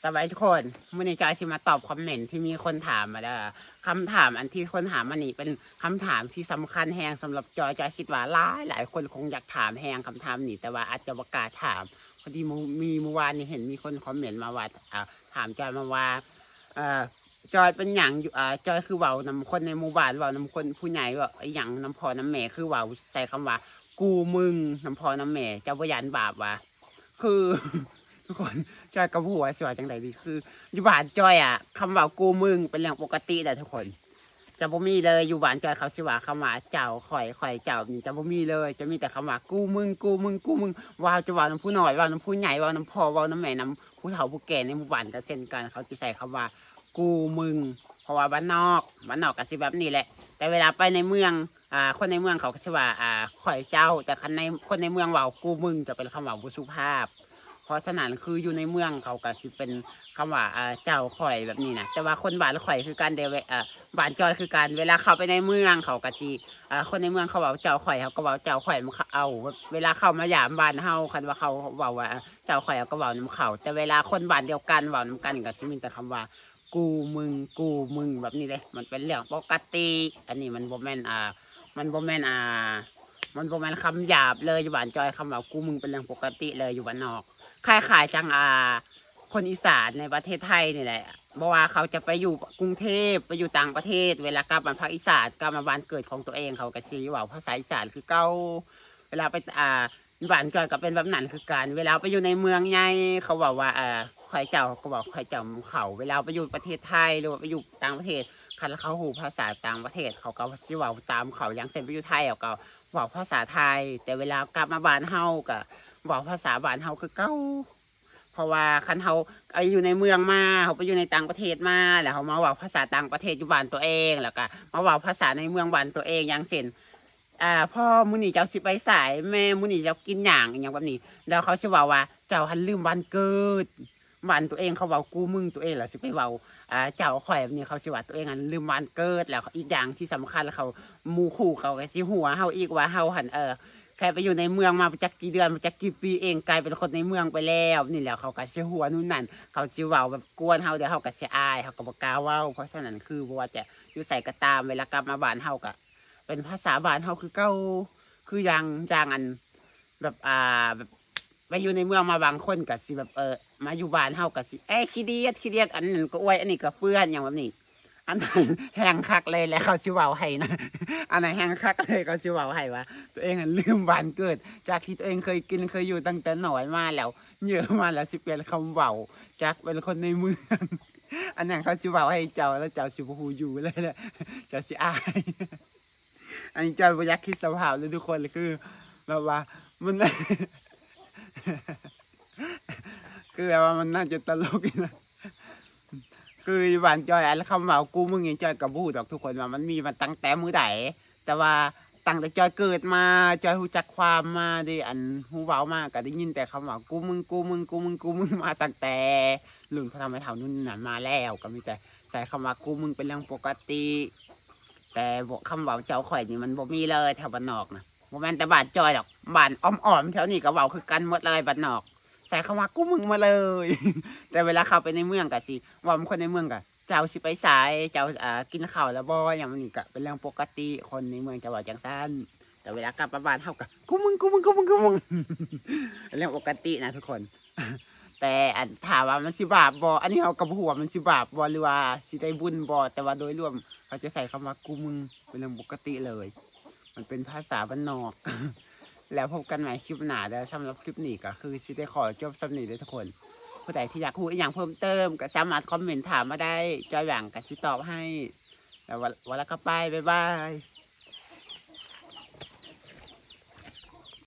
ສະບາຍດີທຸກຄົນ, ມື້ນີ້ຈອຍຊິມາຕອບຄອມເມັນທີ່ມີຄົນຖາມມາເດີ. ຄຳຖາມອັນທີ່ຄົນຖາມມານີ້ເປັນຄຳຖາມທີ່ສຳຄັນແຮງສຳລັບຈອຍ. ຈອຍຄິດວ່າຫຼາຍໆຄົນຄົງຢາກຖາມແຮງຄຳຖາມນີ້ ແຕ່ວ່າອາດຈະບໍ່ກ້າຖາມ. ພໍດີມື້ ມີມື້ວານນີ້ເຫັນມີຄົນຄອມເມັນມາວ່າ ອ່າ ຖາມຈອຍມາວ່າ ເອີ ຈອຍເປັນຫຍັງຢູ່ ອ່າ ຈອຍຄືເວົ້ານຳຄົນໃນໝູ່ບ້ານ ເວົ້ານຳຄົນຜູ້ໃຫຍ່ ເວົ້າອີ່ຫຍັງນຳພໍ່ນຳແມ່ ຄືເວົ້າໃຊ້ຄຳວ່າກູມຶງນຳພໍ່ນຳແມ່ ເຈົ້າບໍ່ຢ້ານບາບຫວາ? ຄື ທຸກຄົນ ຈອຍກໍບໍ່ຮູ້ວ່າຊິວ່າຈັ່ງໃດດີ. ຄືຢູ່ບ້ານຈອຍອະ ຄຳເວົ້າກູມຶງເປັນເລື່ອງປົກກະຕິເດີທຸກຄົນ. ຈະບໍ່ມີເລີຍ ຢູ່ບ້ານຈອຍເຂົາຊິວ່າຄຳວ່າເຈົ້າ ຂ້ອຍ ຂ້ອຍ ເຈົ້າ ນີ້ຈະບໍ່ມີເລີຍ. ຈະມີແຕ່ຄຳວ່າກູມຶງ ກູມຶງ ກູມຶງ. ເວົ້າ ຈະເວົ້ານຳຜູ້ນ້ອຍ ເວົ້ານຳຜູ້ໃຫຍ່ ເວົ້ານຳພໍ່ ເວົ້ານຳແມ່ ນຳຜູ້ເຖົ້າຜູ້ແກ່ໃນໝູ່ບ້ານກໍເຊັ່ນກັນ ເຂົາຈະໃຊ້ຄຳວ່າກູມຶງ. ເພາະວ່າບ້ານນອກ ບ້ານນອກກໍຊິແບບນີ້ແຫຼະ. ແຕ່ເວລາໄປໃນເມືອງ ອ່າ ຄົນໃນເມືອງເຂົາກໍຊິວ່າ ອ່າ ຂ້ອຍ ເຈົ້າ. ແຕ່ຄັນໃນ ຄົນໃນເມືອງເວົ້າກູມຶງ ຈະເປັນຄຳເວົ້າບໍ່ສຸພາບ. ເພາະສະນັ້ນ ຄືຢູ່ໃນເມືອງເຂົາກໍຊິເປັນຄຳວ່າ ອ່າ ເຈົ້າ ຂ້ອຍ ແບບນີ້ນະ. ແຕ່ວ່າຄົນບ້ານຂ້ອຍຄືກັນເດ້ ເວ ອ່າ ບ້ານຈອຍຄືກັນ ເວລາເຂົ້າໄປໃນເມືອງເຂົາກໍຊິ ອ່າ ຄົນໃນເມືອງເຂົາເວົ້າເຈົ້າ ຂ້ອຍ ເຂົາກໍເວົ້າເຈົ້າ ຂ້ອຍ ນຳເຂົາ. ເວລາເຂົາມາຢາມບ້ານເຮົາ ຄັນວ່າເຂົາເວົ້າວ່າ ອ່າ ເຈົ້າ ຂ້ອຍ ເຮົາກໍເວົ້ານຳເຂົາ. ແຕ່ເວລາຄົນບ້ານດຽວກັນເວົ້ານຳກັນກໍຊິມີແຕ່ຄຳວ່າ ກູມຶງ ກູມຶງ ແບບນີ້ເດ້. ມັນເປັນເລື່ອງປົກກະຕິ ອັນນີ້ມັນບໍ່ແມ່ນ ອ່າ ມັນບໍ່ແມ່ນ ອ່າ ມັນບໍ່ແມ່ນຄຳຫຍາບເລີຍ. ຢູ່ບ້ານຈອຍ ຄຳວ່າກູມຶງເປັນເລື່ອງປົກກະຕິເລີຍ ຢູ່ບ້ານນອກ. ຄ້າຍໆຈັ່ງ ອ່າ ຄົນອີສານໃນປະເທດໄທນີ້ແຫຼະ ບໍ່ວ່າເຂົາຈະໄປຢູ່ກຸງເທບ ໄປຢູ່ຕ່າງປະເທດ ເວລາກັບມາພາກອີສານ ກັບມາບ້ານເກີດຂອງຕົວເອງ ເຂົາກໍຊິເວົ້າພາສາອີສານຄືເກົ່າ. ເວລາໄປ ອ່າ ບ້ານຂ້ອຍກໍເປັນແບບນັ້ນຄືກັນ. ເວລາໄປຢູ່ໃນເມືອງໃຫຍ່ ເຂົາເວົ້າວ່າ ເອີ ຂ້ອຍເຈົ້າ ເຂົາກໍເວົ້າຂ້ອຍເຈົ້ານຳເຂົາ. ເວລາໄປຢູ່ປະເທດໄທ ຫຼືວ່າໄປຢູ່ຕ່າງປະເທດ ຄັນເຂົາຮູ້ພາສາຕ່າງປະເທດ ເຂົາກໍຊິເວົ້າຕາມເຂົາ. ຢ່າງເຊັ່ນ ໄປຢູ່ໄທ ເຂົາກໍເວົ້າພາສາໄທ. ແຕ່ເວລາກັບມາບ້ານເຮົາ ກໍເວົ້າພາສາບ້ານເຮົາຄືເກົ່າ. ເພາະວ່າຄັນເຮົາໄປຢູ່ໃນເມືອງມາ ເຮົາໄປຢູ່ໃນຕ່າງປະເທດມາ ແລ້ວເຮົາມາເວົ້າພາສາຕ່າງປະເທດຢູ່ບ້ານຕົວເອງ ແລ້ວກໍມາເວົ້າພາສາໃນເມືອງບ້ານຕົວເອງ. ຢ່າງເຊັ່ນ ອ່າ ພໍ່ ມື້ນີ້ເຈົ້າຊິໄປໃສ? ແມ່ ມື້ນີ້ເຈົ້າກິນຫຍັງ? ອີ່ຫຍັງແບບນີ້. ແລ້ວເຂົາຊິເວົ້າວ່າ ເຈົ້າຫັ້ນລືມວັນເກີດ. ບ້ານຕົວເອງເຂົາເວົ້າກູມຶງຕົວເອງ ແລ້ວຊິໄປເວົ້າ ອ່າ ເຈົ້າ ຂ້ອຍ ແບບນີ້ ເຂົາຊິວ່າຕົວເອງຫັ້ນລືມວັນເກີດ. ແລ້ວອີກຢ່າງທີ່ສຳຄັນ ເຂົາ ໝູ່ຄູ່ເຂົາກໍຊິຫົວເຮົາອີກວ່າເຮົາຫັ້ນ ເອີ ແຄ່ໄປຢູ່ໃນເມືອງມາບໍ່ຈັກກີ່ເດືອນ ບໍ່ຈັກກີ່ປີເອງ ກາຍເປັນຄົນໃນເມືອງໄປແລ້ວ. ນີ້ແຫຼະ ເຂົາກໍຊິຫົວໂນ່ນນັ້ນ ເຂົາຊິເວົ້າແບບກວນເຮົາ ແລ້ວເຮົາກໍຊິອາຍ ເຮົາກໍບໍ່ກ້າເວົ້າ. ເພາະສະນັ້ນ ຄືບໍ່ວ່າຈະຢູ່ໃສກໍຕາມ ເວລາກັບມາບ້ານເຮົາກໍ ເປັນພາສາບ້ານເຮົາຄືເກົ່າ. ຄືຢ່າງ ຢ່າງອັນ ແບບ ອ່າ ແບບໄປຢູ່ໃນເມືອງມາ ບາງຄົນກໍຊິແບບ ເອີ ມາຢູ່ບ້ານເຮົາກໍຊິ ເອີ ຂີ້ດຽດ ຂີ້ດຽດ ອັນນັ້ນກໍອວຍ ອັນນີ້ກໍເປື້ອນ ຫຍັງແບບນີ້. ອັນນັ້ນແຮງຄັກເລີຍ ແລ້ວເຂົາຊິເວົ້າໃຫ້ນະ. ອັນນັ້ນແຮງຄັກເລີຍ ເຂົາຊິເວົ້າໃຫ້ວ່າ ຕົວເອງຫັ້ນລືມວັນເກີດ ຈາກທີ່ຕົວເອງເຄີຍກິນເຄີຍຢູ່ຕັ້ງແຕ່ນ້ອຍມາ ແລ້ວໃຫຍ່ມາແລ້ວຊິປ່ຽນຄຳເວົ້າ ຈາກເປັນຄົນໃນເມືອງ. ອັນນັ້ນເຂົາຊິເວົ້າໃຫ້ເຈົ້າ ແລ້ວເຈົ້າຊິບໍ່ຮູ້ຢູ່ເລີຍ ແລ້ວເຈົ້າຊິອາຍ. ອັນນີ້ຈອຍບໍ່ຢາກຄິດສະພາບເລີຍທຸກຄົນ ຄືແບບວ່າມັນ ຄືແບບວ່າມັນໜ້າຈະຕະຫຼົກຢູ່ນະ. ຄືຢູ່ບ້ານຈອຍ ອັນຄຳເວົ້າກູມຶງນີ້ ຈອຍກໍບໍ່ຮູ້ດອກທຸກຄົນວ່າມັນມີມາຕັ້ງແຕ່ມື້ໃດ ແຕ່ວ່າຕັ້ງແຕ່ຈອຍເກີດມາ ຈອຍຮູ້ຈັກຄວາມມາເດ້ ອັນຮູ້ເວົ້າມາກໍໄດ້ຍິນແຕ່ຄຳວ່າກູມຶງ ກູມຶງ ກູມຶງ ກູມຶງ ມາຕັ້ງແຕ່ລຸ້ນພໍ່ເຖົ້າແມ່ເຖົ້ານຸ່ນນັ້ນມາແລ້ວ ກໍມີແຕ່ໃຊ້ຄຳວ່າກູມຶງເປັນເລື່ອງປົກກະຕິ. ແຕ່ບໍ່ ຄຳເວົ້າເຈົ້າຂ້ອຍນີ້ມັນບໍ່ມີເລີຍແຖວບ້ານນອກນະ. ບໍ່ແມ່ນແຕ່ບ້ານຈອຍດອກ ບ້ານອ້ອມໆແຖວນີ້ກໍເວົ້າຄືກັນໝົດເລີຍ ບ້ານນອກ ໃຊ້ຄຳວ່າກູມຶງໝົດເລີຍ. ແຕ່ເວລາເຂົ້າໄປໃນເມືອງກໍຊິເວົ້ານຳຄົນໃນເມືອງກໍ ເຈົ້າຊິໄປໃສ? ເຈົ້າ ອ່າ ກິນເຂົ້າແລ້ວບໍ່? ຫຍັງນີ້ກໍເປັນເລື່ອງປົກກະຕິ ຄົນໃນເມືອງຈະເວົ້າຈັ່ງຊັ້ນ. ແຕ່ເວລາກັບມາບ້ານເຮົາກໍກູມຶງ ກູມຶງ ກູມຶງ ກູມຶງ ເປັນເລື່ອງປົກກະຕິນະທຸກຄົນ. ແຕ່ອັນ ຖາມວ່າມັນຊິບາບບໍ່? ອັນນີ້ເຮົາກໍບໍ່ຮູ້ວ່າມັນຊິບາບບໍ່ ຫຼືວ່າຊິໄດ້ບຸນບໍ່ ແຕ່ວ່າໂດຍລວມເຂົາຈະໃຊ້ຄຳວ່າກູມຶງເປັນເລື່ອງປົກກະຕິເລີຍ ມັນເປັນພາສາບ້ານນອກ. ແລ້ວພົບກັນໃໝ່ຄລິບໜ້າເດີ. ສຳລັບຄລິບນີ້ກໍຄືຊິໄດ້ຂໍຈົບສ່ຳນີ້ເດີທຸກຄົນ. ຜູ້ໃດທີ່ຢາກຮູ້ອີ່ຫຍັງເພີ່ມເຕີມກໍສາມາດຄອມເມັນຖາມມາໄດ້ ຈອຍຫວັງກໍຊິຕອບໃຫ້. ແລ້ວວ່າ ວ່າແລ້ວກໍໄປ ບາຍບາຍ.